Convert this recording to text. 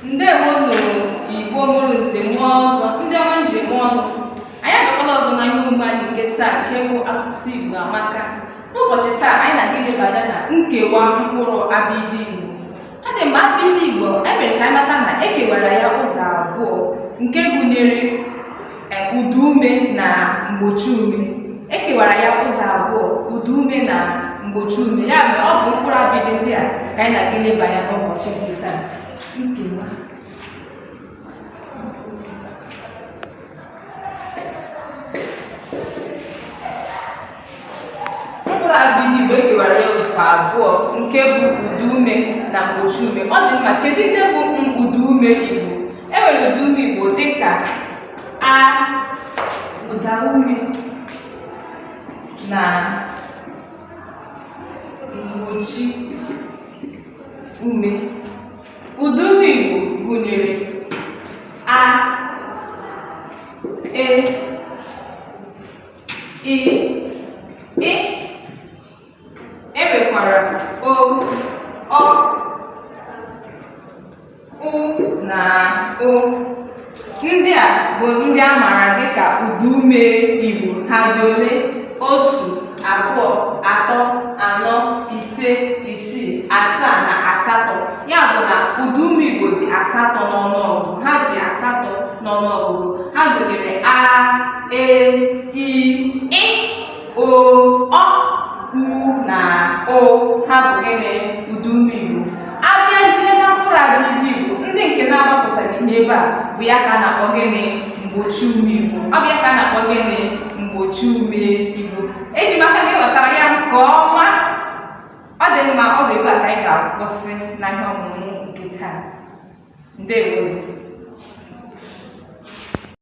Ndewonu Igbo mụrụ nze mụọ ọzọ, ndị ọma m ji eme ọnụ. Anyị abịakwala ọzọ na ihe omume anyị nke taa, nke bụ Asụsụ Igbo Amaka. N'ụbọchị taa, anyị na-aga ileba anya na nkewa mkpụrụ abịdị Igbo. Ọ dị mma, abịdị Igbo e mere ka anyị mata na e kewara ya ụzọ abụọ, nke gụnyere ụdaume na mgbochi ume. E kewara ya ụzọ abụọ, ụdaume na mgbochi ume. Ya mere, ọ bụ mkpụrụ abịdị ndị a ka anyị na-aga ileba anya n'ụbọchị nke taa. Nkewa mkpụrụ abịdị Igbo, e kewara ya ụzọ abụọ, nke bụ ụdaume na mgbochi ume. Ọ dị mma, kedu ndị bụ ụdaume Igbo? E nwere ụdaume Igbo dịka a, ụdaume na mgbochi ume. Ụdaume Igbo gụnyere a, e, i, ị. E nwekwara o, ọ, u na ụ. Ndị a bụ ndị a maara dịka ụdaume Igbo. Ha dị ole? Otu, abụọ, atọ, anọ, ise, isii, asaa na asatọ. Ya bụ na ụdaume Igbo dị asatọ n'ọnụọgụgụ. Ha dị asatọ n'ọnụọgụgụ. Ha gụnyere a, e, i, ị, o, ọ, u na ụ. Ha bụ gịnị? Ụdaume Igbo. A bịazie na mkpụrụ abịdị Igbo, ndị nke na-agbapụtaghị ihe ebe a bụ ya ka a na-akpọ gịnị? Mgbochi ume Igbo. Ọ bụ ya ka a na-akpọ gịnị? Mgbochi ume Igbo. Eji m aka na ị ghọtara ya nke ọma. Ọ dị mma, ọ bụ ebe a ka anyị ga-akwụsị na ihe ọmụmụ nke taa. Ndewo.